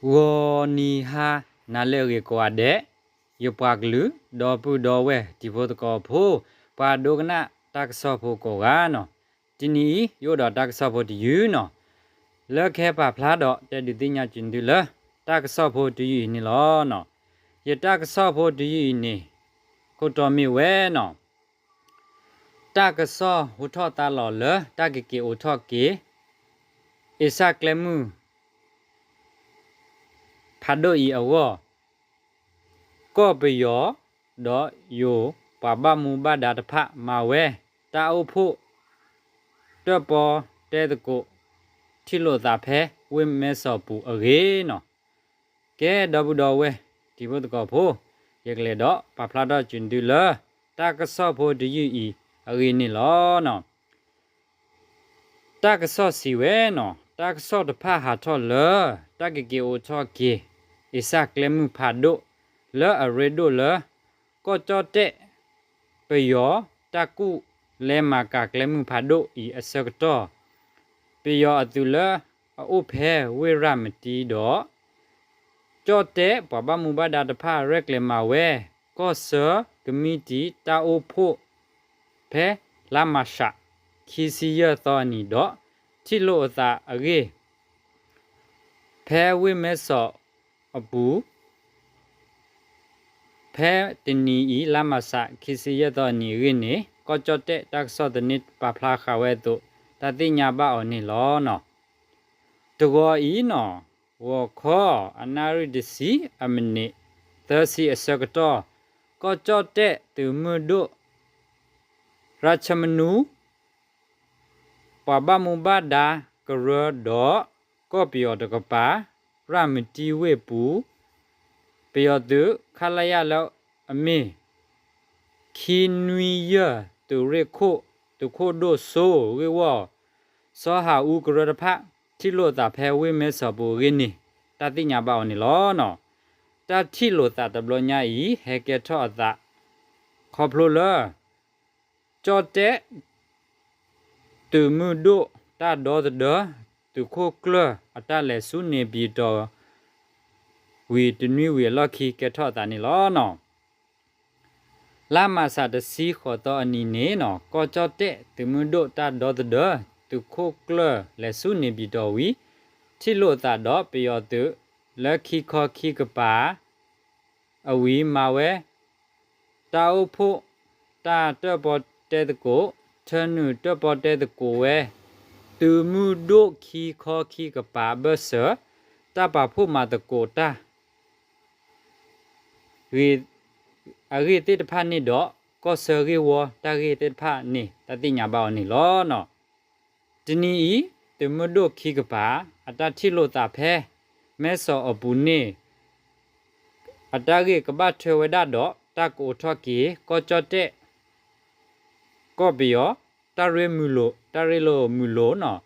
ဂီၤနံၤဟါနၤလၢအဂ့ၤကိးဂၤဒဲး, ယပှၤကလုာ် ဒီပုၢ်ဒီဝဲၢ်တံၤဖိသကိးဖိ, ပှၤဒိကနၣ်တၢ်ကစီၣ်ဖိကိးဂၤန့ၣ်, တနံၤအံၤ ယအိၣ်ဒီးတၢ်ကစီၣ်ဖိတယုၢ်န့ၣ်, လၢကဟဲပာ်ဖျါဒီးတဲဒုးသ့ၣ်ညါက့ၤသုလၢ တၢ်ကစီၣ်ဖိတယုၢ်အံၤန့ၣ်လီၤ. ယတၢ်ကစီၣ်ဖိတယုၢ်အံၤန့ၣ် ခိၣ်တီမ့ၢ်ဝဲန့ၣ်, တၢ်ကစီၣ်ဟူထီၣ်သါလီၤလၢတၢ်ကက့ၤအိးထီၣ်က့ၤ အ့စၢ်ကျဲမုၢ်ဖးဒိၣ်အံၤအဂီၢ်, ကီၢ်ပယီၤဒီးယိၤပှၤဘၣ်မူဘၣ်ဒါတဖၣ်မၤဝဲ တၢ်အိၣ်ဖှိၣ် တၢၣ်ပီတဲသကိး ထံၣ်လိာ်သးဖဲဝ့ၢ်မဲစီၣ်ပူၤအဂ့ၢ်န့ၣ်, ကဲဒီပုၢ်ဒီဝဲၢ်တံၤဖိသကိးဖိ, ယကလဲၤဒီးပာ်ဖျါထီၣ်က့ၤသုလၢ တၢ်ကစီၣ်ဖိတယုၢ်အံၤအဂ့ၢ်န့ၣ်လီၤ. တၢ်ကစီၣ်စံးဝဲန့ၣ်, တၢ်ကစီၣ်တဖၣ်ဟးထီၣ်လၢ တၢ်ကက့ၤအိးထီၣ်က့ၤ အ့စၢ်ကျဲမုၢ်ဖးဒိၣ် လၢအရ့ဒိၣ်လၢ ကီၢ်ကၠီၣ်တဲၣ် ပယီၤတၢ်ကူၣ်လဲမၤကၤကျဲမုၢ်ဖးဒိၣ်အံၤအဆၢကတီၢ်, ပယီၤအသုးလၢအအိၣ်ဖဲဝ့ၢ်ရၤမတံဒီး ကၠီၣ်တဲၣ်ပှၤဘၣ်မူဘၣ်ဒါတဖၣ်ရဲၣ်ကျဲၤမၤဝဲ ကီၢ်ဆၢကမံးတံာ်တၢ်အိၣ်ဖှိၣ် ဖဲလါမၢ်ၡး ခံဆံယဲၢ်သီအနံၤဒီး ထံၣ်လိာ်အသးအဂ့ၢ် ဖဲဝ့ၢ်မဲစီၣ်အပူၤ ဖဲတနံၤအံၤ လါမၢ်ၡး ခံဆံယဲၢ်သီအနံၤအဂ့ၢ်န့ၣ် ကီၢ်ကၠီၣ်တဲၣ်တၢ်ကစီၣ်သန့ပာ်ဖျါဃာ်ဝဲအသိး တၢ်သ့ၣ်ညါဘၣ်အီၤန့ၣ်လီၤ. တဂီၤအံၤန့ၣ်, ဂီၤခီ အနၣ်ရံၣ်တဆံ အမံးနံး သၢဆံအဆၢကတီၢ်, ကီၢ်ကၠီၣ်တဲၣ်သုးမုၢ်ဒိၣ် ရၢ်ဆၢမနူ ပှၤဘၣ်မူဘၣ်ဒါကရၢဒီး ကီၢ်ပယီၤတကပၤ ရၤမတံဝ့ၢ်ပူၤ ပယီၤသုး ခလရ လၢအမ့ၢ် ခံနွံယဲၢ် သုးရ့ၣ်ခိၣ် သုးခိၣ်ဒိၣ်စိဂ့ၢ်ဝီၢ် စီၤဟးအူကရၢတဖၣ် ထံၣ်လိာ်သးဖဲဝ့ၢ်မဲစီၣ်ပူၤအဂ့ၢ်န့ၣ် တၢ်သ့ၣ်ညါဘၣ်အီၤန့ၣ်လီၤ. တၢ်ထံၣ်လိာ်သးတဘျီညါအံၤ ဟဲကဲထီၣ်အသး ခီဖျိလၢ ကၠီၣ်တဲၣ် သုးမုၢ်ဒိၣ်တၢ်ဒီသဒၢ သုးခိၣ်ကျၢၢ်အတၢ်လဲၤဆူန့ၣ်ပံၤတီၣ် ဝံၤတနွံဝံၤအလီၢ်ခံကဲထီၣ်အသးန့ၣ်လီၤ. လါမၢ်ၡး တဆံဃိးသီအနံၤန့ၣ် ကီၢ်ကၠီၣ်တဲၣ်သုးမုၢ်ဒိၣ်တၢ်ဒီသဒၢ သုးခိၣ်ကျၢၢ်လဲၤဆူန့ၣ်ပံၤတီၣ်ဝံၤ ထံၣ်လိာ်သးဒီးပယီၤသုးလၢခံခီခံကပၤ အဝံၤမၤဝဲ တၢ်အိၣ်ဖှိၣ်တၢ်တၢၣ်ပီတဲသကိး ထၢနုာ်တၢၣ်ပီတဲသကိးဝဲ သုးမုၢ်ဒိၣ်ခံခီခံကပၤအဘၢၣ်စၢၤ တၢ်ပာ်ဖှိၣ်မၤသကိးတၢ် အဂ့ၢ်သ့ၣ်တဖၣ်န့ၣ်ဒီး ကီၢ်ဆၢဂ့ၢ်ဝီတၢ်ဂ့ၢ်သ့ၣ်တဖၣ်န့ၣ် တၢ်သ့ၣ်ညါဘၣ်အီၤန့ၣ်လီၤ. တနံၤအံၤ သုးမုၢ်ဒိၣ်ခံကပၤ အတၢ်ထံၣ်လိာ်သးဖဲ မဲစီၣ်အပူၤန့ၣ် အတၢ်ဂ့ၢ်ကဘၣ်ထွဲဝဲဒၣ်ဒီး တၢ်ကအိးထီၣ်က့ၤ ကီၢ်ကၠီၣ်တဲၣ် ကီၢ်ပယီၤ တၢ်ရ့မုာ်လိာ် တၢ်ရ့လိာ်မုာ်လိာ်န့ၣ်,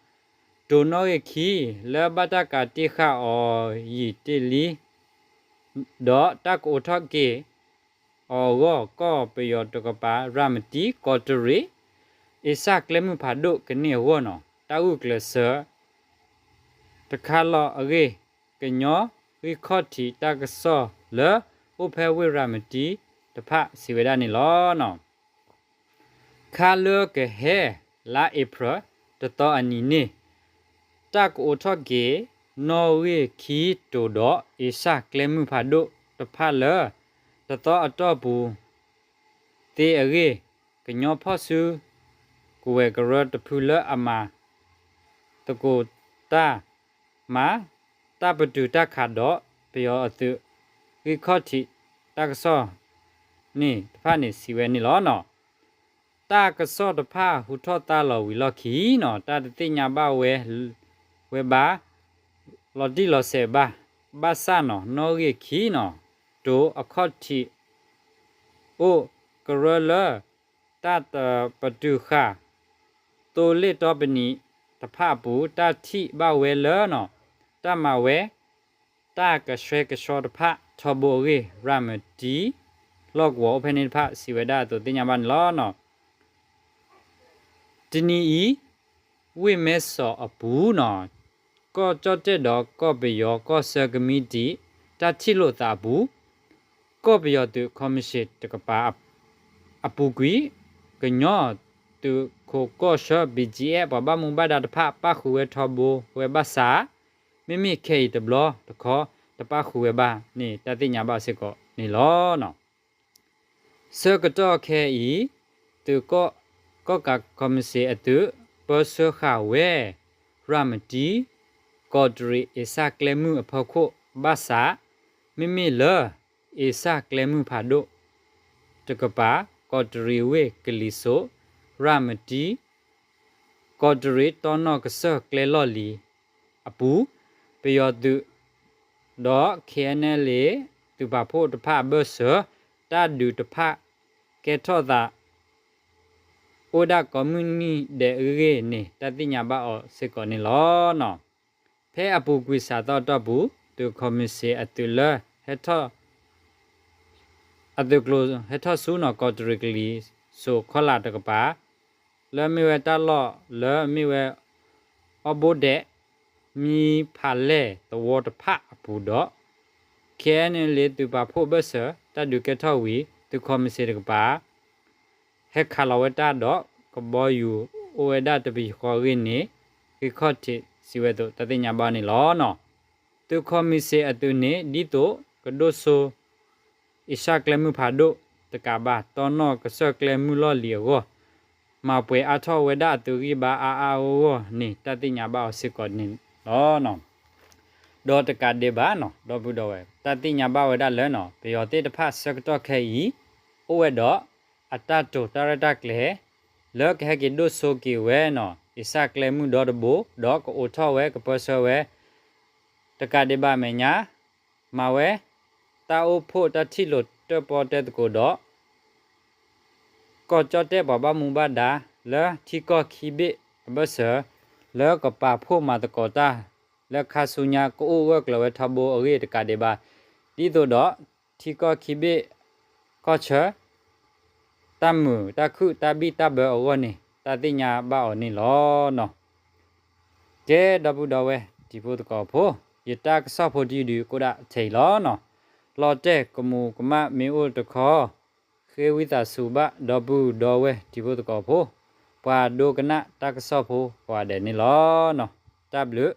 တိၤနီၣ်ဂံၢ်ခံ လၢဘၣ်တၢ်ကးတ့ၢ်ဃာ်အီၤယံာ်တ့ၢ်လံ ဒီးတၢ်ကအိးထီၣ်က့ၤအီၤအဂီၢ် ကီၢ်ပယီၤတကပၤ ရၤမတံ ကီးတရံး အ့စၢ်ကျဲမုၢ်ဖးဒိၣ်ကန့ၢ်အဂီၢ်န့ၣ် တၢ်ဂုာ်ကျဲးစၢး တခါလီၤအဂ့ၢ် ကညီဂံၢ်ခီၣ်ထံးတၢ်ကစီၣ်လၢ အိၣ်ဖဲဝ့ၢ်ရၤမတံတဖၣ်စံးဝဲဒၣ်န့ၣ်လီၤ. ခါလၢကဟဲ လါအ့ဖြ့ၣ်တသီအနံၤန့ၣ် တၢ်ကအိးထီၣ်က့ၤ နီၣ်ဂံၢ်ခံတိၤဒီး အ့စၢ်ကျဲမုၢ်ဖးဒိၣ်တဖၣ်လၢ တသီအတီၢ်ပူၤသ့အဂ့ၢ် ကညီဖီၣ်စုကဝဲၤကရၢတဖုလၢအမၤသကိးတၢ် မၤတၢ်ပတုာ်တၢ်ခးဒီး ပယီၤအသုး ဂံၢ်ခီၣ်ထံးတၢ်ကစီၣ်န့ၣ်တဖၣ်န့ၣ် စံးဝဲန့ၣ်လီၤ. တၢ်ကစီၣ်တဖၣ်ဟူထီၣ်သါလီၤဝံၤလီၢ်ခံန့ၣ် တၢ်တသ့ၣ်ညါဘၣ်ဝဲ ဝဲဘၣ် လီၤတံၢ်လီၤဆဲးဘၣ်. ဘၣ်ဆၣ်န့ၣ် နီၣ်ဂံၢ်ခံန့ၣ် တိၤအခီၣ်ထံး အိၣ်ကရၢလၢ တၢ်တပတုာ်ဃာ် သိလ့ၣ်တီပနံးတဖၣ်အပူၤ တၢ်ထံၣ်ဘၣ်ဝဲလၢ တၢ်မၤဝဲ တၢ်ကဆှဲကဆှီတဖၣ်ထီဘိအဂ့ၢ် ရၤမတံ လီၢ်ကဝီၤအိၣ်ဖဲန့ၣ်တဖၣ် စံးဝဲဒၣ်အသိးသ့ၣ်ညါဘၣ်န့ၣ်လီၤ. တနံၤအံၤ ဝ့ၢ်မဲစီၣ်အပူၤန့ၣ် ကီၢ်ကၠီၣ်တဲၣ်ဒီးကီၢ်ပယီၤကီၢ်ဆၢကမံးတံာ် တၢ်ထံၣ်လိာ်သးအပူၤ ကီၢ်ပယီၤသုးခီမံၣ်ၡ့ၣ်တကပၤအပူၤကွံာ် ကညီသုးခိးကီၢ်ဆၢ ဘံၣ်ကၠံၣ်အဲၣ် ပှၤဘၣ်မူဘၣ်ဒါတဖၣ် ပၣ်ဃုာ်ဝဲထီဘိဝဲဘၣ်ဆၣ် မ့မ့ၢ်ခဲအံၤတဘျီတခီ တပၣ်ဃုာ်ဝဲဘၣ်န့ၣ် တၢ်သ့ၣ်ညါဘၣ်စ့ၢ်ကီးန့ၣ်လီၤ. ဆၢကတီၢ်ခဲအံၤ သုးကီၣ်ကးခီမံၣ်ၡ့ၣ်အသုး ပၢဆှၢဃာ်ဝဲ ရၤမတံ ကီးတရံးအ့ၣ်စၢ်ကျဲမုၢ်အဖီခိၣ်ဘၣ်ဆၣ် မ့မ့ၢ်လၢ အ့ၣ်စၢ်ကျဲမုၢ်ဖးဒိၣ်တကပၤ ကီးတရံးဝ့ၢ်ကလံၤစိး ရၤမတံ ကီးတရံးတီနီၣ်ကစၢၢ်ကျဲလီၢ်လံၤအပူၤ ပယီၤသုးဒီး ခ့ၣ်အဲၣ်ၣ်ၣ်လ့ၣ် သုးပာ်ဖှိၣ်တဖၣ်အဘၢၣ်စၢၤ တၢ်ဒုးတဖၣ်ကဲထီၣ်သး အိၣ်ဒၣ်ကိးမုၢ်နံၤဒဲးအဂ့ၢ်န့ၣ် တၢ်သ့ၣ်ညါဘၣ်အီၤစ့ၢ်ကီးန့ၣ်လီၤ. ဖဲအပူၤကွံာ်စးသီအတီၢ်ပူၤ သုးခီမံၣ်ၡ့ၣ်အသုးလၢ အသုးကျိၤဟဲထီၣ်ဆူနီၣ် ကီးတရံးကလံၤစိးခီလာ်တကပၤ လၢမ့ၢ်ဝဲတၢ်လီၢ်လၢမ့ၢ်ဝဲ အီဘိဒဲး မံဖးလဲၢ်သဝီတဖၣ်အပူၤဒီး ခ့ၣ်အဲၣ်ၣ်ၣ်လ့ၣ် သုးပာ်ဖှိၣ်ဘၢၣ်စၢၤ တၢ်ဒုးကဲထီၣ်ဝံၤ သုးခီမံၣ်ၡ့ၣ်တကပၤ ဟဲခးလီၤဝဲတၢ်ဒီး ကဘီယူၤအိၣ်ဝဲဒၣ်တပယူာ်ဃီအဂ့ၢ်န့ၣ် ဂ့ၢ်ခီၣ်ထံးစံးဝဲအသိး တၢ်သ့ၣ်ညါဘၣ်န့ၣ်လီၤ. သုးခီမံၣ်ၡ့ၣ်အသုးန့ၣ် ဒ်သိးကဒိၣ်စိ အ့ၣ်စၢ်ကျဲမုၢ်ဖးဒိၣ်တကးဘၣ် တီနီၣ်ကစၢၢ်ကျဲမုၢ်လီၢ်လံၤအဂီၢ် မၤပှဲၤအါထီၣ်ဝဲဒၣ်အသုးဂံၢ်ဘါအါအါဂီၢ်ဂီၢ်န့ၣ် တၢ်သ့ၣ်ညါဘၣ်အီၤစ့ၢ်ကီးန့ၣ်လီၤ. ဒီးတကးဒံးဘၣ်နီၣ် ဒီပုၢ်ဒီဝဲၢ် တၢ်သ့ၣ်ညါဘၣ်ဝဲဒၣ်လၢနီၣ် ပယီၤသ့ၣ်တဖၣ်ဆၢကတီၢ်ခဲအံၤ အိၣ်ဝဲဒီး အတၢ်တိာ်တၢ်ရဲၣ်တၢ်ကျဲၤ လၢကဟဲက့ၤဒိၣ်စိက့ၤဝဲနီၣ် အ့ၣ်စၢ်ကျဲမုၢ်ဒီတဘိ ဒီးကအိးထီၣ်ဝဲကပၢဆှၢဝဲ တကးဒံးဘၣ်အမဲာ်ညါ မၤဝဲ တၢ်အိၣ်ဖှိၣ်တၢ်ထံၣ်လိာ်တၢၣ်ပီၣ်တဲသကိးဒီး ကီၢ်ကၠီၣ်တဲၣ်ပှၤဘၣ်မူဘၣ်ဒါ လၢထံကီၢ်ခံဘ့ၣ်အဘၢၣ်စၢၤ လၢကပာ်ဖှိၣ်မၤသကိးတၢ် လၢခါဆူညါကအိၣ်ဂၢၢ်ကျၢၤဝဲထီဘိအဂ့ၢ်တကးဒံးဘၣ် ဒ်သိးဒီး ထံကီၢ်ခံဘ့ၣ် ကီၢ်ဆၢ တၢ်မုာ်တၢ်ခုၣ်တၢ်ဘံၣ်တၢ်ဘၢအဂီၢ်န့ၣ် တၢ်သ့ၣ်ညါဘၣ်အီၤန့ၣ်လီၤ. ကဲ ဒီပုၢ်ဒီဝဲၢ်တံၤဖိသကိးဖိ, ယတၢ်ကစီၣ်ဖိတယုၢ်ဒုးကအိၣ်ဒၣ်ထဲအံၤလီၤနီၤ. လီၤတဲာ်ကမူးကမၣ်မ့ၢ်အိၣ်တခီ, ဃ့ဝံသးစူၤဘၣ်ဒီပုၢ်ဒီဝဲၢ်တံၤဖိသကိးဖိ, ပှၤဒိကနၣ်တၢ်ကစီၣ်ဖိကိးဂၤဒဲးန့ၣ်လီၤ. တၢ်ဘျုး